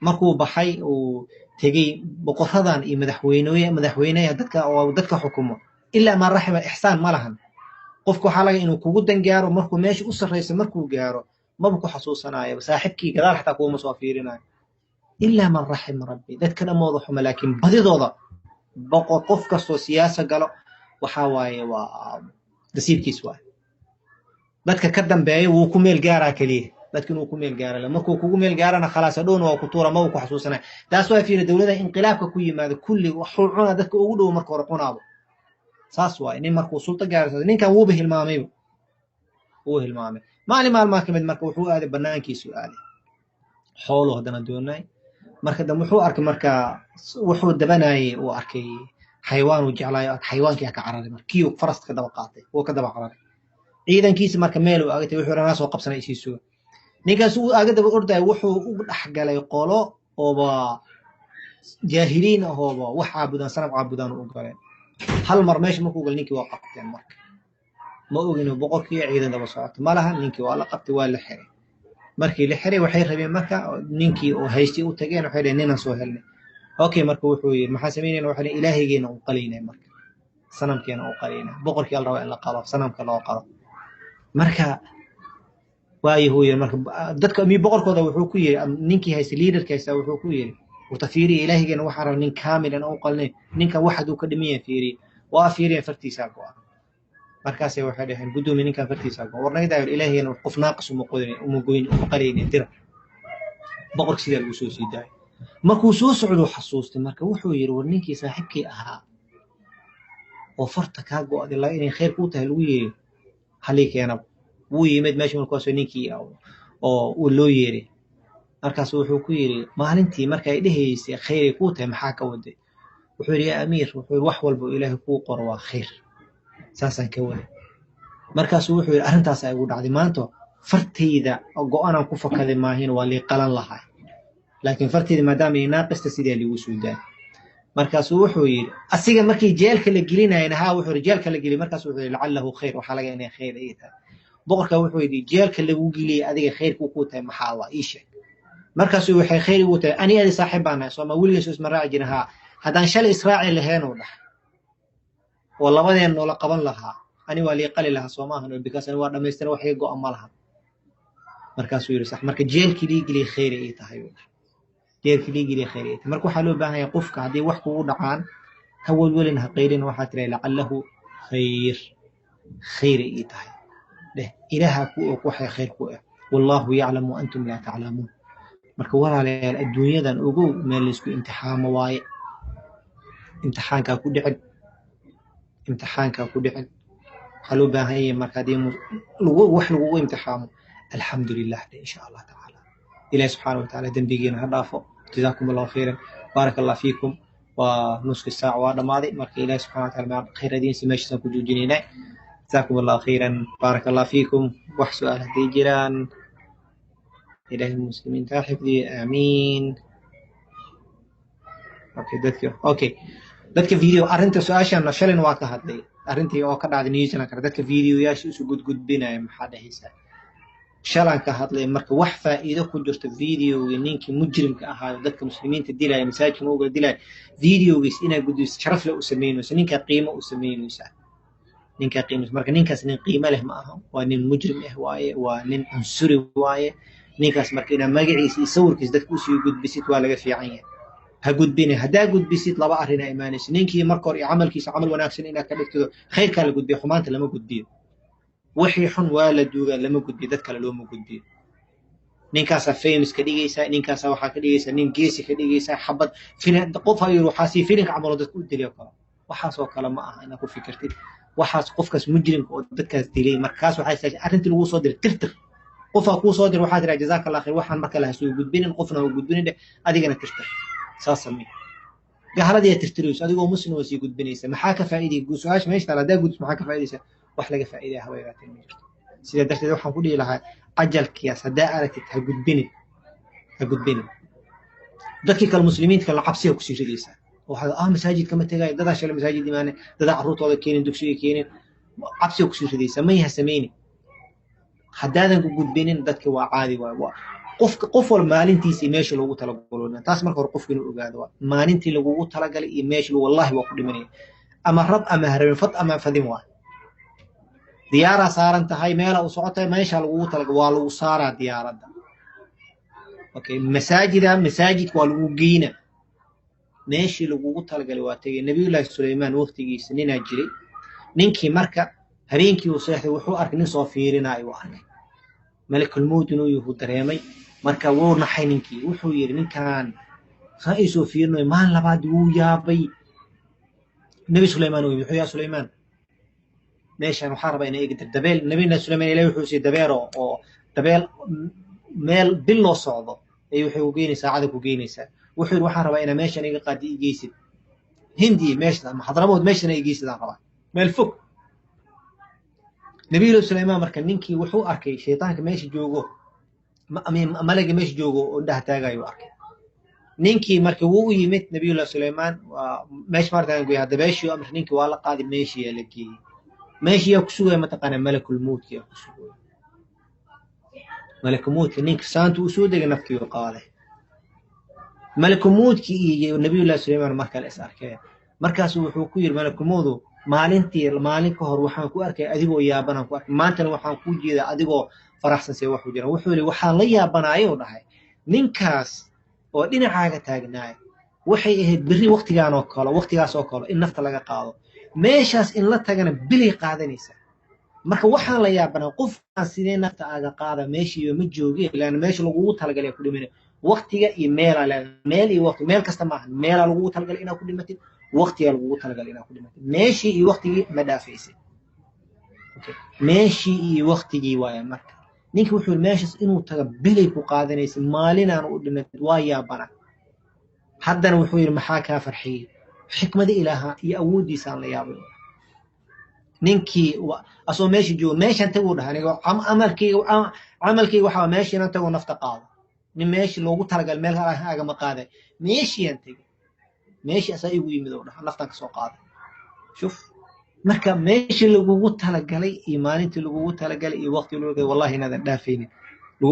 Markuu baxay uu tegey boqoradan iyo madaxweynooye, madaxweynaha dadka oo dadka xukumo, ilaa maa raxima, ixsaan ma lahan. Qofka waxaa laga inuu kugu dangaaro markuu meesha u sarreyso, markuu gaaro maba ku xasuusanayo saaxiibkii, gadaal xataa kuuma soo fiirinayo, ilaa man raxima rabbi. Dadka dhammooda xuma, laakiin badidooda boqor, qof kastoo siyaasa galo waxaa waaye waa nasiibkiis waaye. Dadka ka dambeeya wuu ku meel gaaraa keliya, dadka inuu ku meel gaara. Markuu kugu meel gaarana khalaas, hadhowna waa ku tuura, maba ku xasuusanaya. Taas waa fiira dowlada inqilaabka ku yimaada kulli waxuu cunaa dadka ugu dhow marka hore cunaabo. Saas waaye nin markuu sulto gaaro, ninkan wuuba hilmaamayba, wuu hilmaamay. Maalin maalmaa kamid marka wuxuu aaday banaankiisu aaday, xooluu haddana doonay. Marka dambe wuxuu arkay, marka wuxuu dabanayay uu arkay xayawaan uu jeclaayo, xayawaankii ka cararay. Marka kii faraska daba qaatay, wuu ka daba cararay ciidankiisa. Marka meel uu agatay, wuxuu ranaa soo qabsanay isii suga. Ninkaas uu aga daba ordaya, wuxuu u dhexgalay qolo ooba jaahiliin ahooba wax caabudaan, sanam caabudaan u galeen. Hal mar meesha markuu galay ninkii waa qabteen. Marka ma ogin boqorkii ciidan daba socoto ma laha. Ninkii waa la qabtay, waa la xiray. Markii la xiray waxay rabeen marka ninkii oo haystay u tageen, waxay dhaheen ninaan soo helnay. Okay, marka wuxuu yidhi maxaa samaynayna? Waxay dhaheen ilaahaygeena u qalaynay, marka sanamkeena u qalaynay. Boqorkii la rabaa in la qalo, sanamka loo qalo. Marka waayo uu yidhi marka dadka mi boqorkooda wuxuu ku yidhi ninkii haystay, leaderka haysta, wuxuu ku yidhi warta fiiriya, ilaahigeena waxaan rabaa nin kaamil aan u qalnay, ninkan wax hadduu ka dhiman yahay fiiriya. Waa fiiriyan, fartiisaa go'an. Markaasay waxay dhaheen guddoomiye, ninkan fartiisaa go'an, war naga daayo, ilaahigeena qof naaqis uma qodin, uma goyn, uma qalaynin dira. Boqorka sidaa lagu soo sii daayay. Markuu soo socduu xasuustay. Marka wuxuu yidhi war ninkii saaxiibkii ahaa oo farta kaa go'day la inay khayr kuu tahay lagu yiri halii keenaba. Wuu yimid meesha markaasoo ninkii oo uu loo yeeray. Markaasu wuxuu ku yidhi maalintii marka ay dhehaysay khayray kuu tahay maxaa ka waday? Wuxuu yidhi yaa amiir, wuxuu yidhi wax walba ilaahay kuu qoro waa khayr, saasaan ka waday. Markaasuu wuxuu yidhi arrintaasaa igu dhacday maanta, fartayda go'anaan ku fakaday maahin waa lii qalan lahaa, laakiin fartayda maadaama ay naaqista sidaa liigu soo daayay. Markaasuu wuxuu yidhi asiga markii jeelka la gelinayana haa, wuxuu yidhi jeelka la geliyay. Markaasuu wuxuu yidhi lacalahu khayr, waxaa laga inay khayr ay tahay. Boqorka wuxuu yidhi jeelka lagu geliyey adiga khayrku kuu tahay maxaa waa ii sheeg? Markaasuu waxay khayr igu tahay ani adi saaxiib baan nahay sooma, weligees isma raaci jirin. Haa, haddaan shalay israaci laheenuu dhahay oo labadeen noola qaban lahaa, ani waa lii qali lahaa soomaahan, because ani waa dhammaystiran, wax iga go'a ma laha. Markaasuu yidhi sax, marka jeelkii lii geliyey khayr ay tahay buu dhahay, jeelkii lii geliyey khayr ay tahay. Marka waxaa loo baahan yahay qofka haddii wax kugu dhacaan ha welwelin, ha qaylin, waxaa tiraa lacalahu khayr, khayr ay tahay dheh, ilaaha ku og waxay khayr ku ah, wallaahu yaclamu antum laa taclamuun. Marka walaalayaal, adduunyadan ogow meel laysku imtixaamo waaye. Imtixaankaa ku dhicin, imtixaankaa ku dhicin. Waxaa loo baahan yahay marka haddii wax lagugu imtixaamo alxamdulilah dhe, insha allah tacaala. Ilahi subxaana watacaala dembigeena ha dhaafo. Jazaakum allahu khayran, baaraka allah fiikum. Waa nuski saac waa dhammaaday. Marka ilahi subxana wataala ma khayr adiinsi meeshaasaan ku joojinaynaa. Jazaakum Allahu khayran, baaraka Allah fiikum. Wax su-aal hadday jiraan, Ilaahay muslimiinta ha xifdiyo, aamiin. Okay, dadka, okay, dadka video arrinta su-aashan shalin waa ka hadlay, arrintii oo ka dhacday New Zealand. Dadka videoyaasha isu gudgudbinaya maxaa dhehaysaa? Shalan ka hadlay. Marka wax faa'iido ku jirto videogii ninkii mujrimka ahaayo dadka muslimiinta dilaya, masaajidka uga dilaya, videogiis inaa gudbiso sharaf le u samaynayso ninkaa, qiimo u samaynaysaa ninkaa qiimo. Marka ninkaas nin qiimo leh ma aha, waa nin mujrim ah waaye, waa nin cunsuri waaye ninkaas. Marka inaa magaciisa iyo sawirkiisa dadka usii gudbisid waa laga fiican yahay. Ha gudbina. Haddaa gudbisid, laba arrin aa imaanayso. Ninkii marka hore iyo camalkiisa camal wanaagsan inaad ka dhigtido, khayrkaa la gudbiyo, xumaanta lama gudbiyo. Wixii xun waa la duugaa, lama gudbiyo, dad kale looma gudbiyo. Ninkaasaa famous ka dhigaysaa, ninkaasaa waxaa ka dhigaysaa nin geesi ka dhigaysaa. Xabad filin qof hayo, waxaa sii filinka camalo dadka u diliyo kale, waxaasoo kale ma aha inaad ku fikirtid waxaas qofkaas mujrimka oo dadkaas dilay. Markaas waxay arrintii lagu soo diray tirtir. Qofaa kuu soo diray, waxaa tiraa jazaaka Allah khayr, waxaan marka laha soo gudbinin, qofna ha gudbinin dheh, adigana tirtir. Saas samee. Gaaladii aa tirtirayso, adigoo muslim waa sii gudbinaysa. Maxaa ka faa'iidaya? Su-aasha meesha taala, haddaa gudbiso maxaa ka faa'iidaysa? Wax laga faa'iidaya haba yaraatee ma jirto. Sidaa darteed waxaan ku dhihi lahaa, cajalkiyaas haddaa aragtid ha gudbinin, ha gudbinin. Dadkii kale, muslimiinta kale, cabsiga kusii ridaysaa. Waxaa masaajidka ma tegaayo, dadaa shalay masaajid imaane, dadaa carruurtooda keenin, dugsiga keenin, cabsiga kusii ridaysaa. May, ha sameyni. Haddaadan ku gudbinin dadka waa caadi waay. Waa qofka, qof walba maalintiisa iyo meesha loogu talagalo. Taas marka hore qofka inuu ogaado, waa maalintii lagugu talagalay iyo meesha. Wallahi waa ku dhimanaya, ama rab ama harabin, fad ama fadin. Waay diyaaraa saaran tahay, meela u socotay, meesha lagugu talagalay waa lagu saaraa diyaaradda. Okay, masaajida, masaajidka waa lagu geyna, meeshii lagugu talagalay waa tegay. Nabiyullaahi Suleymaan waqtigiisa ninaa jiray. Ninkii marka habeenkii uu seexday, wuxuu arkay nin soo fiirinaayo. Uu arkay malakulmowt inuu yuhu dareemay. Marka wuu naxay ninkii, wuxuu yidhi, "Ninkan saa ii soo fiirinayo." Maalin labaad wuu yaabay. Nebi Suleymaan uu yimid, wuxuu, "Yaa Suleymaan, meeshan waxaa rabaa inay iga dabeel." Nabina Suleymaan Ilahi wuxuu siiyey dabeel oo dabeel meel bil loo socdo ay waxay ku geynaysaa, saacada ku geynaysaa. Wuxuu yidhi, "Waxaan rabaa inaa meeshan iga qaadi, i geysid Hindi meesha ama Xadramood, meeshan i geysid aan rabaa, meel fog." Nabiyullahi Suleymaan marka ninkii wuxuu arkay shaytaanka meesha joogo, malaga meesha joogo oo indhaha taagayo arkay. Ninkii marka wuu u yimid Nabiyullahi Suleymaan, waa meesha markaan goy dabeeshii amr. Ninkii waa la qaaday, meeshii la geeyey. Meeshii yaa ku sugaya mataqaanaa? Malakul mawtka yaa ku sugaya. Malakul mawtka ninka saanta uu soo degay, naftii uu qaaday. Malakul mawtkii iyo Nabiyullahi Suleymaan marka la is arkeen, markaasu wuxuu ku yidhi malakul mawdu, "Maalintii maalin ka hor waxaan ku arkay adigoo yaabanaan ku arkay, maantana waxaan kuu jeedaa adigoo faraxsan, see waxu jiraan?" Wuxuu yidhi, "Waxaan la yaabanaayo," dhahay, "ninkaas oo dhinacaaga taagnaay, waxay ahayd berri waqtigaan oo kale, waqtigaas oo kale in nafta laga qaado, meeshaas in la tagana bilay qaadanaysaa. Marka waxaan la yaabanaa qofkaan sidee nafta aaga qaada, meeshiiba ma jooge, laana meesha lagugu talagalay ku dhimanay. Waqtiga iyo meelaa leedahay, meel iyo waqti, meel kasta maaha. Meelaa lagugu talagalay inaad ku dhimatid, waqtigaa lagugu talagalay inaad ku dhimatid, meeshii iyo waqtigii ma dhaafaysid. Meeshii iyo waqtigii waaya." Marka ninka wuxuu yidhi, meeshaas inuu taga bilay ku qaadanaysa, maalinaan u dhimatid, waa yaabana. Haddana wuxuu yidhi, "Maxaa kaa farxiyey?" "Xikmada Ilaaha iyo awooddiisaan la yaabay." Ninkii asoo meesha joogo, "Meeshaan taguu," dhaha, "aniga amalkayga, camalkayga waxaa meesha inaan tago, nafta qaado. Nin meeshii loogu talagalay meel agama qaaday, meeshiiyaan tegay, meeshii asaa igu yimid," oo dhaha, "naftaan kasoo qaaday." Shuf, marka meeshii lagugu talagalay iyo maalintii lagugu talagalay iyo waqtigii lagu talagalay, wallahi inaadan dhaafaynin,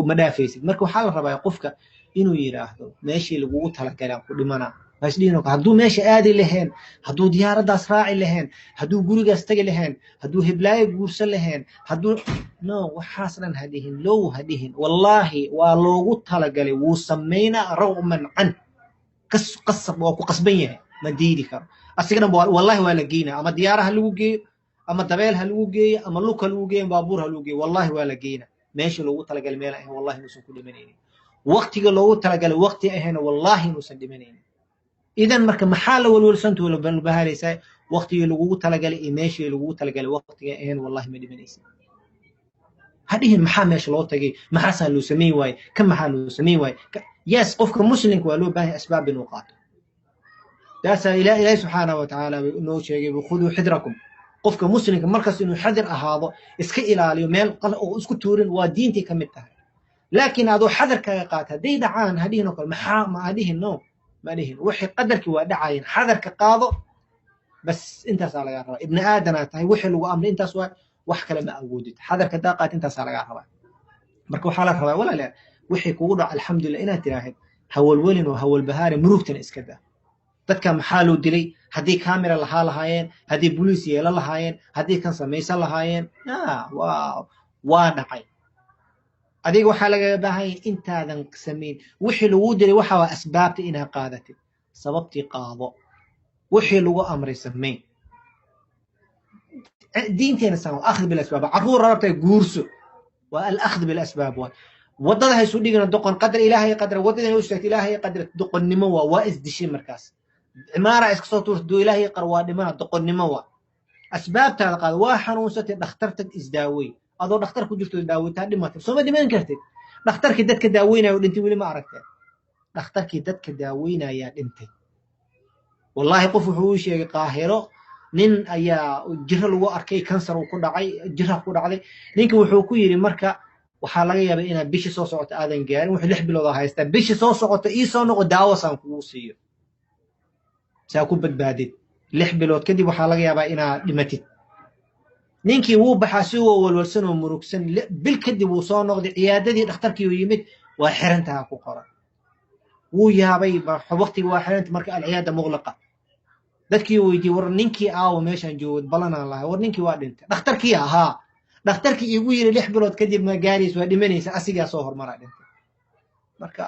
ma dhaafaysid. Marka waxaa la rabaa qofka inuu yidhaahdo, meeshii lagugu talagalay aan ku dhimanaa. Isdhihin hadduu meesha aadi laheen, hadduu diyaaraddaas raaci laheen, hadduu gurigaas tagi laheen, hadduu heblaayo guursan laheen, hadduu, no, waxaas dhan ha dhihin, low ha dhihin. Wallaahi waa loogu talagalay, wuu samaynaa raqman can qasab, waa ku qasban yahay, ma diidi karo asigana. Wallahi waa la geynaa, ama diyaara ha lagu geeyo, ama dabeel ha lagu geeyo, ama lug ha lagu geeyo, baabuur ha lagu geeyo, wallahi waa la geynaa. Meesha loogu talagalay meel ahayn wallahi inuusan ku dhimanaynin. Waqtiga loogu talagalay waqti ahayna wallahi inuusan dhimanaynin. Idan marka maxaa la walwalsantu la bahalaysaa? Waqtigii lagugu talagalay iyo meeshii lagugu talagalay waqtiga ahayn wallahi ma dhimanaysa. Ha dhihin maxaa meesha loo tagay, maxaasaa loo samayn waaye, kan maxaa loo samayn waaye. Yes, qofka muslimka waa loo baahan asbaab inuu qaato. Taasaa Ilaahi subxaanahu wa tacaala noo sheegay, khuduu xidrakum. Qofka muslimka markaas inuu xadir ahaado, iska ilaaliyo meel oo isku tuurin, waa diintii ka mid tahay. Laakiin adoo xadarkaaga qaata hadday dhacaan, hadhihin oo kale maxaa, ma adhihin, no, ma dhihin. Wixii qadarkii waa dhacayeen, xadarka qaado bas, intaasaa lagaa rabaa. Ibni aadanaa tahay, wixii lagu amray intaas waa, wax kale ma awoodid. Xadarka hadaa qaata, intaasaa lagaa rabaa. Marka waxaa la rabaa, walaalayaal, wixii kugu dhaco alxamdulillah inaad tiraahid, hawalwelin oo hawalbahaari, murugtana iska daa. Dadka maxaa loo dilay? Haddii camera lahaa lahaayeen, haddii boliis yeelan lahaayeen, haddii kan samaysan lahaayeen, waa dhacay. Adiga waxaa lagaga baahan yahay intaadan samayn wixii lagu diray, waxa waa asbaabta inaad qaadatid. Sababtii qaado, wixii lagu amray samayn. Diinteena saan أخذ بالأسباب. Caruur rabtay, guurso, waa الأخذ بالأسباب. Waay waddada haysu dhigina doqon. Qadar Ilaahay qadar, waddada inay u sheegto Ilaahay qadar, doqonnimo waa isdishay. Markaas cimaara iska soo tuurta, duu Ilaahay qar, waa dhimana, doqonnimo. Waa asbaabtaada qaado. Waa xanuunsatay, dhakhtar tag, isdaawey. Adoo dhakhtar ku jirto daawitaa dhimatay, sooma dhiman kartid. Dhakhtarkii dadka daaweynaya dhintay weli ma aragtee? Dhakhtarkii dadka daaweynayaa dhintay. Wallahi, qof wuxuu uu sheegay Qaahiro, nin ayaa jiro lagu arkay, kansar uu ku dhacay, jira ku dhacday. Ninka wuxuu ku yidhi, marka waxaa laga yaabaa inaad bishii soo socota aadan gaarin. Wuxuu 6 bilood haystaa. Bishii soo socota ii soo noqo, daawo saan kugu siiyo, saa ku badbaadid. 6 bilood kadib waxaa laga yaabaa inaad dhimatid. Ninkii wuu baxaa si uu walwalsan oo murugsan. Bil kadib wuu soo noqday ciyaadadii. Dhakhtarkii uu yimid, waa xirantaha ku qoran. Wuu yaabay, waqtigii waa xiranta, marka العيادة مغلقة. Dadkii weydiiyey, war ninkii aawo? Meeshaan joogo balanaan lahay. War ninkii waa dhintay. Dhakhtarkii ahaa, dhakhtarkii igu yiri 6 bilood kadib ma gaaraysa, waa dhimanaysa, asigaa soo hormaraa dhintay. Marka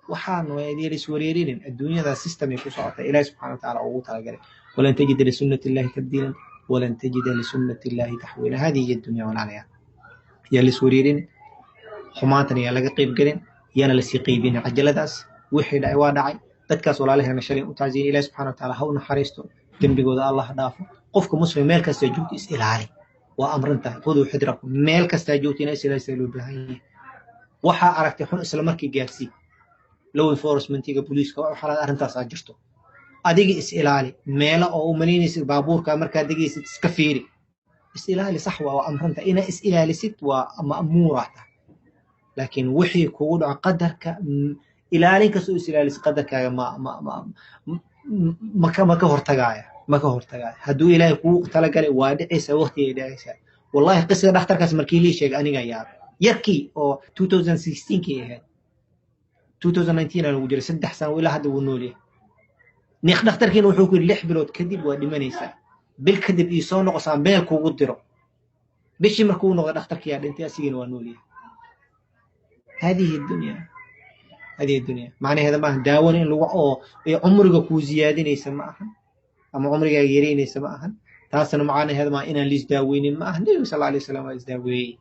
waxaan iswareerinin. Adduunyada system ay ku socota Ilahi subxana wataala ugu talagalay. ولن تجد لسنة الله تبديلا ولن تجد لسنة الله تحويلا. هذه هي الدنيا. Walaalayaal, yaa la iswareerin, xumaantana yaa laga qayb gelin, yaana lasii qaybinin cajaladaas. Wixii dhacay waa dhacay. Dadkaas walaalaheena shalay u tacsiyin, Ilahi subxana wataala ha u naxariisto, dembigooda Allah dhaafo. Qofka muslim meel kastaa joogto is ilaali, waa amran tahay. خذوا حذركم. Meel kastaa joogto ina is ilaalisa loo baahan yahay. Waxaa aragtay xun, isla markii gaarsii law enforcementiga, booliiska. Waxaa arrintaasaa jirto. Adiga is ilaali. Meelo oo u malaynaysid baabuurka markaad degaysid iska fiiri, is ilaali. Sax waa amranta inaa is ilaalisid, waa ma'muura tahay. Laakiin wixii kugu dhaco qadarka, ilaalin kasta is ilaalisid, qadarkaaga ma ka hortagaaya, ma ka hortagaaya. Hadduu Ilaahay kugu talagalay, waa dhicaysaa, waqtigay dhicaysaa. Wallahi, qisada dhakhtarkaas markii lii sheegay, anigaa yaabay. Yarkii oo 2016kii ahayd, 2019 aan ugu jiray, 3 sano ilaa hadda wuu nool yahay. Niik dhakhtarkiina wuxuu ku yidhi, 6 bilood kadib waa dhimanaysaa, bil kadib ii soo noqosaan meel kugu diro. Bishii markuu noqday, dhakhtarkiyaa dhintay, asigiina waa nool yahay. هذه الدنيا، هذه الدنيا. Macnaheeda maaha daawana in lagu oo cumriga kuu ziyaadinaysa ma ahan, ama cumrigaaga yaraynaysa ma ahan. Taasna macnaheeda maaha inaan liisdaaweynin ma ahan. Nebiga sal alay wasalam waa isdaaweeyey.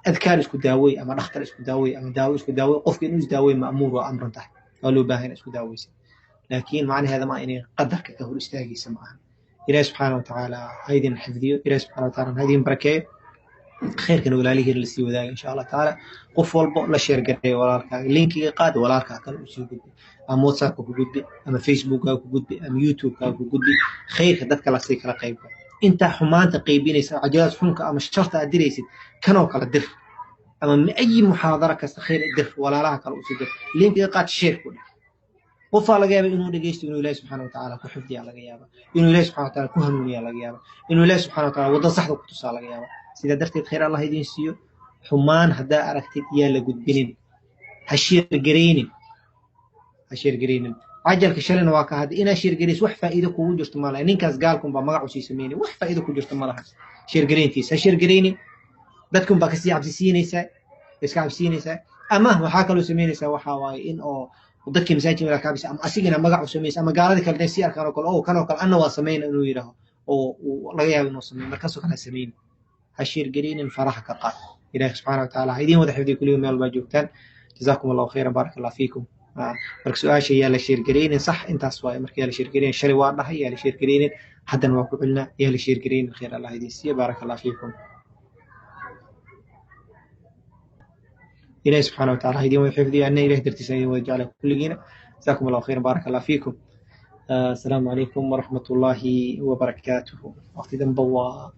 Adkaar isku daawey, ama dhakhtar isku daawey, ama daawo isku daawey. Qofka inuu isdaawey ma'muur waa, amran tahay, waa loo baahan isku daaweysa. Laakiin macnaheeda maa inay qadarka ka hor istaagaysa ma ahan. Ilahi subxaana watacaala ha idin xifdiyo. Ilahi subxana wataala ha idin barakeeyo. Khayrkana walaalihiina lasii wadaaga insha Allah tacaala. Qof walbo la share gareeyo walaalkaaga. Linkiga qaad, walaalkaa kale usii gudbi, ama WhatsAppka ku gudbi, ama Facebookkaaga ku gudbi, ama YouTubekaaga ku gudbi. Khayrka dadka lasii kala qaybga. Intaa xumaanta qaybinaysa, cajalaad xunka ama sharta aad diraysid, kanoo kala dir, ama ayi muxaadara kasta khayr dir, walaalaha kale usii dir. Linkiga qaad, share ku dheh. Qofaa laga yaaba inuu dhegeysto, inuu Ilahi subxana watacaala ku xifdiyaa laga yaaba, inuu Ilahi subxana wataala ku hanuuniyaa laga yaaba, inuu Ilahi subxana wataala wadda saxda ku tusaa laga yaaba. Sidaa darteed khayr Allah idiin siiyo. Xumaan haddaa aragtid, yaa la gudbinin, ha share garaynin, ha share garaynin. Cajalka shalayna waa ka hadda. Inaa share garayso wax faa'iido kugu jirto ma laha. Ninkaas gaalkun baa magac usii sameynay, wax faa'iido ku jirto ma laha share garayntiisa. Ha share garaynin. Dadkun baa kasii cabsisiinaysaa, iska cabsiinaysaa. Ama waxaa kaloo samaynaysaa, waxaa waaye in oo dadkii masaajidka ka cabsi, ama asigina magac u samaysa, ama gaaladii kale inay sii arkaan oo kale, oo kan oo kale anna waa samayna inuu yidhaaho, oo uu laga yaabo inuu sameeyo. Markaasoo kale ha samaynin, ha share garaynin, faraha ka qaad. Ilahi subxaana watacaala ha idiin wada xifdiyo kulliga meel baa joogtaan. جزاكم الله خيرا، بارك الله فيكم. Marka su-aasha yaa la share garaynin, sax intaas waaye. Marka yaa la share garaynin, shalay waa dhahay yaa la share garaynin, haddana waa ku celinaa, yaa la share garaynin. Khayr Allah idiin siiya, بارك الله فيكم. Ilahi subxaana wataala ha idiin wada xifdiyo, anna Ilahi dartiisa idin wada jecla kulligiina. جزاكم الله خيرا، بارك الله فيكم. Asalaamu calaykum waraxmat ullaahi wabarakaatuhu. Waqti danba waa.